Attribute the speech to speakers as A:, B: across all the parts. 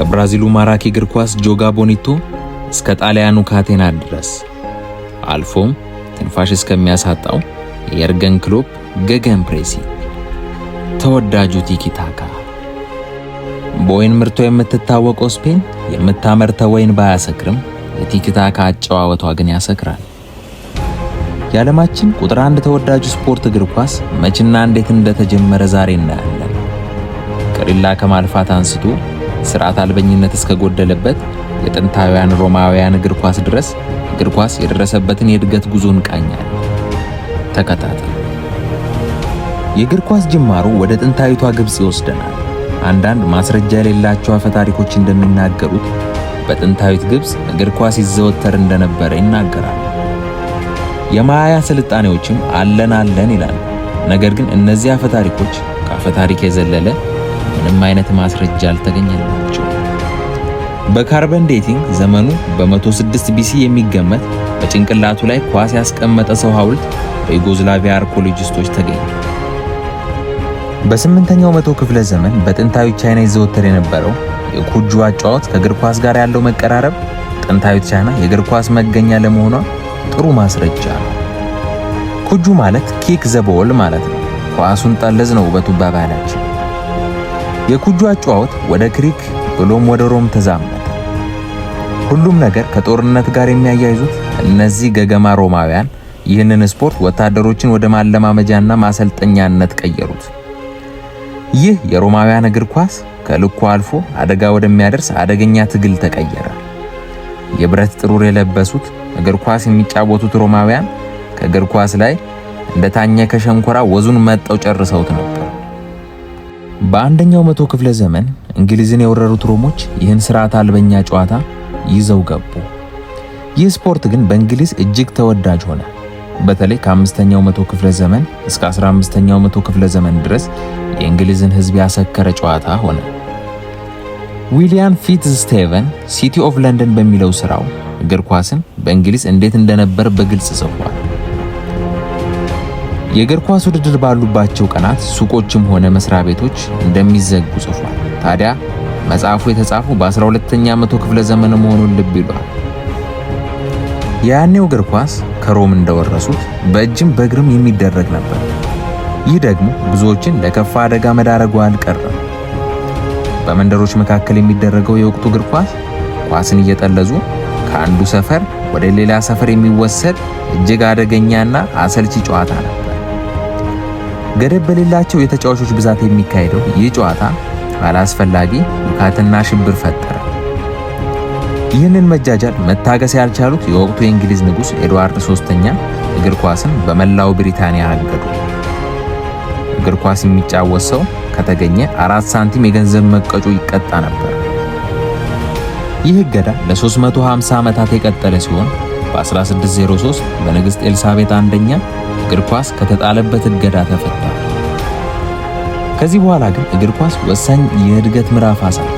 A: ከብራዚሉ ማራኪ እግር ኳስ ጆጋ ቦኒቶ እስከ ጣሊያኑ ካቴና ድረስ፣ አልፎም ትንፋሽ እስከሚያሳጣው የየርገን ክሎፕ gegenpressing፣ ተወዳጁ ቲኪታካ። በወይን ምርቷ የምትታወቀው ስፔን የምታመርተው ወይን ባያሰክርም የቲኪታካ አጨዋወቷ ግን ያሰክራል። የዓለማችን ቁጥር አንድ ተወዳጁ ስፖርት እግር ኳስ መችና እንዴት እንደተጀመረ ዛሬ እናያለን። ቅሪላ ከማልፋት አንስቶ ስርዓት አልበኝነት እስከ ጎደለበት የጥንታውያን ሮማውያን እግር ኳስ ድረስ እግር ኳስ የደረሰበትን የእድገት ጉዞ እንቃኛለን። ተከታተል። የእግር ኳስ ጅማሮ ወደ ጥንታዊቷ ግብጽ ይወስደናል። አንዳንድ ማስረጃ የሌላቸው አፈታሪኮች እንደሚናገሩት በጥንታዊት ግብጽ እግር ኳስ ይዘወተር እንደነበረ ይናገራሉ። የማያ ስልጣኔዎችም አለን አለን ይላሉ። ነገር ግን እነዚህ አፈታሪኮች ከአፈታሪክ የዘለለ ምንም አይነት ማስረጃ አልተገኘላቸው። በ carbon dating ዘመኑ በ106 BC የሚገመት በጭንቅላቱ ላይ ኳስ ያስቀመጠ ሰው ሐውልት በዩጎዝላቪያ አርኪኦሎጂስቶች ተገኘ። በስምንተኛው መቶ ክፍለ ዘመን በጥንታዊ ቻይና ይዘወተር የነበረው የኩጁ አጨዋወት ከእግር ኳስ ጋር ያለው መቀራረብ ጥንታዊት ቻይና የእግር ኳስ መገኛ ለመሆኗ ጥሩ ማስረጃ ነው። ኩጁ ማለት kick the ball ማለት ነው። ኳሱን ጠልዝ ነው ውበቱ በባህላችን። የኩጁ አጨዋወት ወደ ግሪክ ብሎም ወደ ሮም ተዛመተ። ሁሉም ነገር ከጦርነት ጋር የሚያያይዙት እነዚህ ገገማ ሮማውያን ይህንን ስፖርት ወታደሮችን ወደ ማለማመጃና ማሰልጠኛነት ቀየሩት። ይህ የሮማውያን እግር ኳስ ከልኩ አልፎ አደጋ ወደሚያደርስ አደገኛ ትግል ተቀየረ። የብረት ጥሩር የለበሱት እግር ኳስ የሚጫወቱት ሮማውያን ከእግር ኳስ ላይ እንደታኘከ ሸንኮራ ወዙን መጠው ጨርሰውት ነበር። በአንደኛው መቶ ክፍለ ዘመን እንግሊዝን የወረሩት ሮሞች ይህን ስርዓት አልበኛ ጨዋታ ይዘው ገቡ። ይህ ስፖርት ግን በእንግሊዝ እጅግ ተወዳጅ ሆነ። በተለይ ከአምስተኛው መቶ ክፍለ ዘመን እስከ 15ኛው መቶ ክፍለ ዘመን ድረስ የእንግሊዝን ሕዝብ ያሰከረ ጨዋታ ሆነ። ዊሊያም ፊትዝ ስቴቨን City of London በሚለው ስራው እግር ኳስን በእንግሊዝ እንዴት እንደነበር በግልጽ ጽፏል። የእግር ኳስ ውድድር ባሉባቸው ቀናት ሱቆችም ሆነ መስሪያ ቤቶች እንደሚዘጉ ጽፏል። ታዲያ መጽሐፉ የተጻፈው በ12ኛ መቶ ክፍለ ዘመን መሆኑን ልብ ይሏል። የያኔው እግር ኳስ ከሮም እንደወረሱት በእጅም በእግርም የሚደረግ ነበር። ይህ ደግሞ ብዙዎችን ለከፋ አደጋ መዳረጉ አልቀረም። በመንደሮች መካከል የሚደረገው የወቅቱ እግር ኳስ ኳስን እየጠለዙ ከአንዱ ሰፈር ወደ ሌላ ሰፈር የሚወሰድ እጅግ አደገኛና አሰልቺ ጨዋታ ነበር። ገደብ በሌላቸው የተጫዋቾች ብዛት የሚካሄደው ይህ ጨዋታ አላስፈላጊ ውካትና ሽብር ፈጠረ። ይህንን መጃጃል መታገስ ያልቻሉት የወቅቱ የእንግሊዝ ንጉሥ ኤድዋርድ ሶስተኛ እግር ኳስን በመላው ብሪታንያ አገዱ። እግር ኳስ የሚጫወት ሰው ከተገኘ 4 ሳንቲም የገንዘብ መቀጮ ይቀጣ ነበር። ይህ እገዳ ለ350 ዓመታት የቀጠለ ሲሆን በ1603 በንግሥት ኤልሳቤጥ አንደኛ እግር ኳስ ከተጣለበት እገዳ ተፈታ። ከዚህ በኋላ ግን እግር ኳስ ወሳኝ የእድገት ምዕራፍ አሳየ።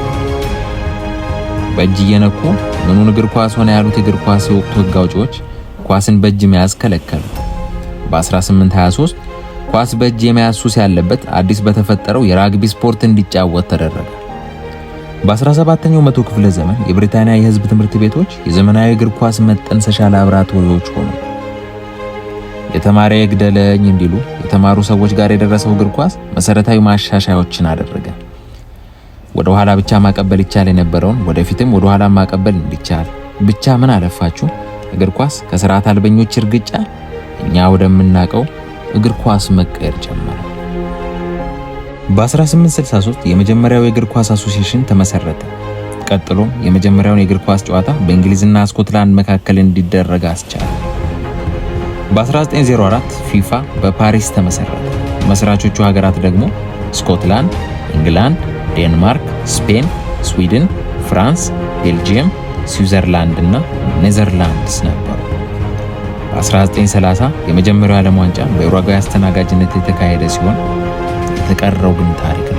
A: በእጅ እየነኩ ምኑን እግር ኳስ ሆነ ያሉት የእግር ኳስ የወቅቱ ሕግ አውጪዎች ኳስን በእጅ መያዝ ከለከሉ። በ1823 ኳስ በእጅ የመያዝ ሱስ ያለበት አዲስ በተፈጠረው የራግቢ ስፖርት እንዲጫወት ተደረገ። በ17ኛው መቶ ክፍለ ዘመን የብሪታንያ የሕዝብ ትምህርት ቤቶች የዘመናዊ እግር ኳስ መጠንሰሻ ላብራቶሪዎች ሆኑ። የተማረ ይግደለኝ እንዲሉ የተማሩ ሰዎች ጋር የደረሰው እግር ኳስ መሰረታዊ ማሻሻያዎችን አደረገ። ወደ ኋላ ብቻ ማቀበል ይቻል የነበረውን ወደፊትም ወደ ኋላ ማቀበል እንዲቻል፣ ብቻ ምን አለፋችሁ እግር ኳስ ከስርዓት አልበኞች እርግጫ እኛ ወደምናውቀው እግር ኳስ መቀየር ጀመረ። በ1863 የመጀመሪያው የእግር ኳስ association ተመሰረተ። ቀጥሎም የመጀመሪያውን የእግር ኳስ ጨዋታ በእንግሊዝና ስኮትላንድ መካከል እንዲደረግ አስቻለ። በ1904 ፊፋ በፓሪስ ተመሰረተ። መስራቾቹ ሀገራት ደግሞ ስኮትላንድ፣ ኢንግላንድ፣ ዴንማርክ፣ ስፔን፣ ስዊድን፣ ፍራንስ፣ ቤልጂየም፣ ስዊዘርላንድ እና ኔዘርላንድስ ነበሩ። በ1930 የመጀመሪያው ዓለም ዋንጫ በኡራጓይ አስተናጋጅነት የተካሄደ ሲሆን የተቀረው ግን ታሪክ ነው።